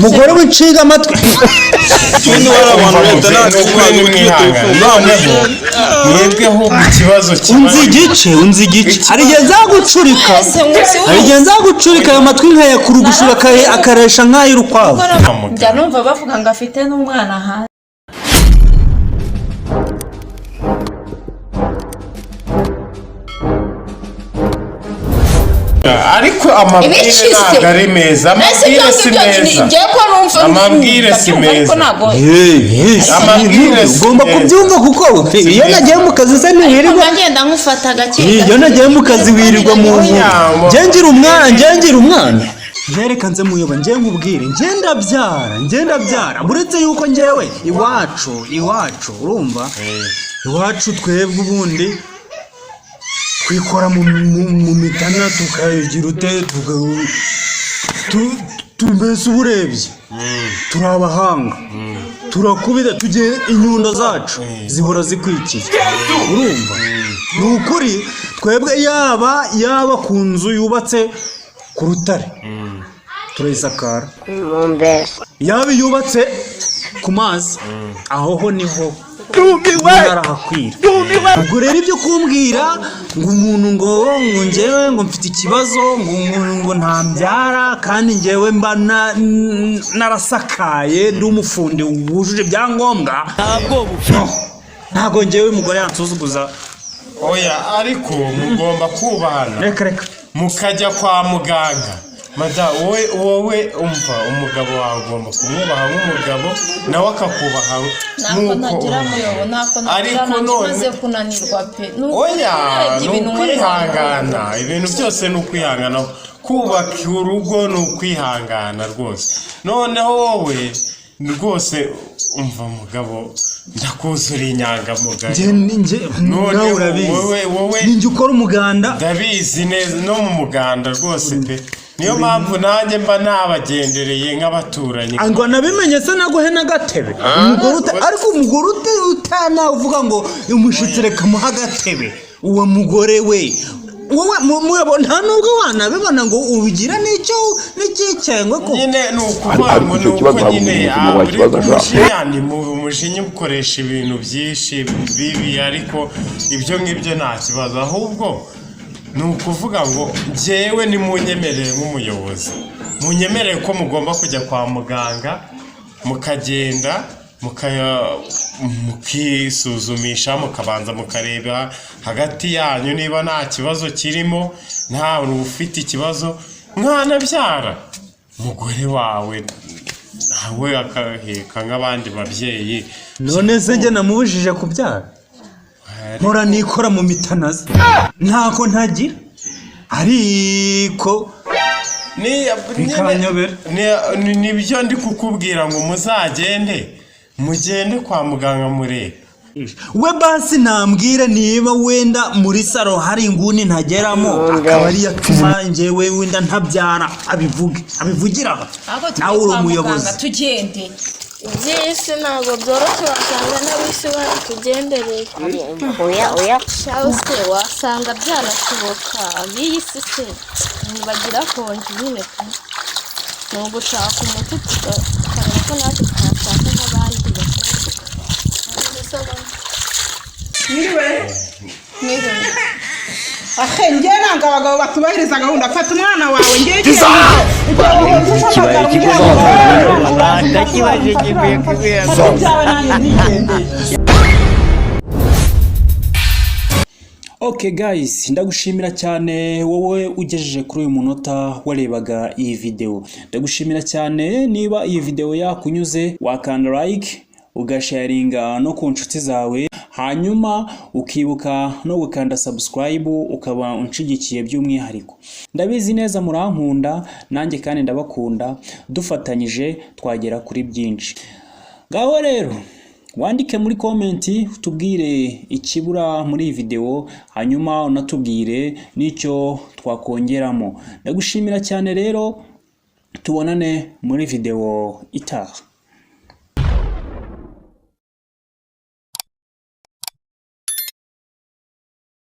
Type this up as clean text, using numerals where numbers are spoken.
Mugore w'inshinga amatwi. Ikindi hari abantu leta ntabwo Ni ukuri nimwihangane. Noneho mwebweho ikibazo kiba Unzi igice, unzi igice. Hari igihe nzagucurika, hari igihe nzagucurika ayo matwi nkayakurugushura, akaresha nk'ay'urukwavu. Njya numva bavuga ngo afite n'umwana hanze. Ariko amabwire Ibiki se? ntabwo ari meza. Mbese Amabwire ibyo si ngibyo meza. ngiye ko numva Amabwire si ndabyumva, ariko meza. ntabwo Amabwire si Ugomba meza. kubyumva, kuko iyo nagiye mu kazi se ntiwirirwa mba ngenda nkufata gake. Iyo nagiye mu kazi wirirwa mu nzu. Njye ngira umwana, njye ngira umwana. Njye reka nze muyoba, njye nkubwire, njye ndabyara, njye ndabyara. Uretse yuko njyewe iwacu urumva, iwacu twebwe ubundi twikora mu mitana, tukagira ute, mbese uba urebye turi abahanga, turakubita, tugiye, inyundo zacu zihora zikwikiye. Urumva, ni ukuri twebwe yaba ku nzu yubatse ku rutare turayisakara, yaba yubatse ku mazi aho ho niho harahakwira. Ubwo rero ibyo kumbwira ngo umuntu ngo njyewe ngo mfite ikibazo, ngo ntambyara, kandi njyewe mba narasakaye, ndi umufundi wujuje ibyangombwa. Ntabwo njyewe umugore yansuzuguza. Oya, ariko mugomba kubahana. Reka reka. Mukajya kwa muganga. Mada, wowe umva, umugabo wawe ugomba kumwubaha nk'umugabo, nawe akakubaha Ntako nk'uko ntagira muyobo, ntako ntagira. Ariko Nanjye none maze kunanirwa pe. Ni ukuri Oya, urebye ni ibintu nkorera. ukwihangana. Ibintu byose ni ukwihangana. Kubaka urugo ni ukwihangana rwose. Noneho wowe rwose, umva mugabo, ndakuzura inyangamugayo. Njye None nawe urabizi. wowe Ninjye ukora umuganda. Ndabizi neza, no mu muganda rwose pe. Niyo mpamvu nanjye mba nabagendereye nk'abaturanyi. Ngo nabimenye se naguhe n'agatebe? Umugore ariko umugore utana uvuga ngo umushyitsi reka muhe agatebe, uwo mugore we, wowe muyabo, nta nubwo wanabibona ngo ubigira n'icyo n'icyikengwe ko Nyine ni ukuvuga Ariko ngo icyo ni kibazo uko ntabwo nyine ubuzima uri wakibaza sha. umujinya, ni mu umujinya ukoresha ibintu byinshi bibi, ariko ibyo ngibyo nta kibazo. Ahubwo ni ukuvuga ngo njyewe nimunyemerere nk'umuyobozi, munyemerere ko mugomba kujya kwa muganga, mukagenda mukisuzumisha, mukabanza mukareba hagati yanyu niba nta kibazo kirimo, nta ufite ikibazo, mwanabyara, umugore wawe nawe akaheka nk'abandi babyeyi. None se njye namubujije kubyara? Mpora nikora mu mitanazi, ntako ntagira, ariko bikanyobera. Nibyo ndi kukubwira ngo muzagende, mugende kwa muganga murebe. We basi nambwire niba wenda muri saro hari inguni ntageramo, akaba ariyo atuma njyewe wenda ntabyara, abivuge, abivugira aha. Ahubwo tujye Nawe uri kwa muganga, umuyobozi. tugende. Iby'isi ntabwo byoroshye, wasanga n'ab'isi baratugendereye. Oya, oya. Shawe se, wasanga byanashoboka. Ab'iyi si se ntibagira konji nyine pe. Ni ugushaka umuti, tukareba ko natwe twashaka nk'abandi bakobwa. Mwiriwe. Ahe, njye nanga abagabo batubahiriza gahunda. Fata umwana wawe, njye Kibaye ikigoma, ndakibaje gikwiye kubera. Ibyawe nanjye nigendeye. Ok guys, ndagushimira cyane wowe ugejeje kuri uyu munota warebaga iyi video. Ndagushimira cyane. Niba iyi video yakunyuze, wakanda like, ugasharinga no ku nshuti zawe, hanyuma ukibuka no gukanda subscribe, ukaba unshigikiye by'umwihariko. Ndabizi neza murankunda, nanjye kandi ndabakunda. Dufatanyije twagera kuri byinshi. Ngaho rero wandike muri comment, utubwire ikibura muri iyi video, hanyuma unatubwire n'icyo twakongeramo. Ndagushimira cyane rero, tubonane muri video itaha.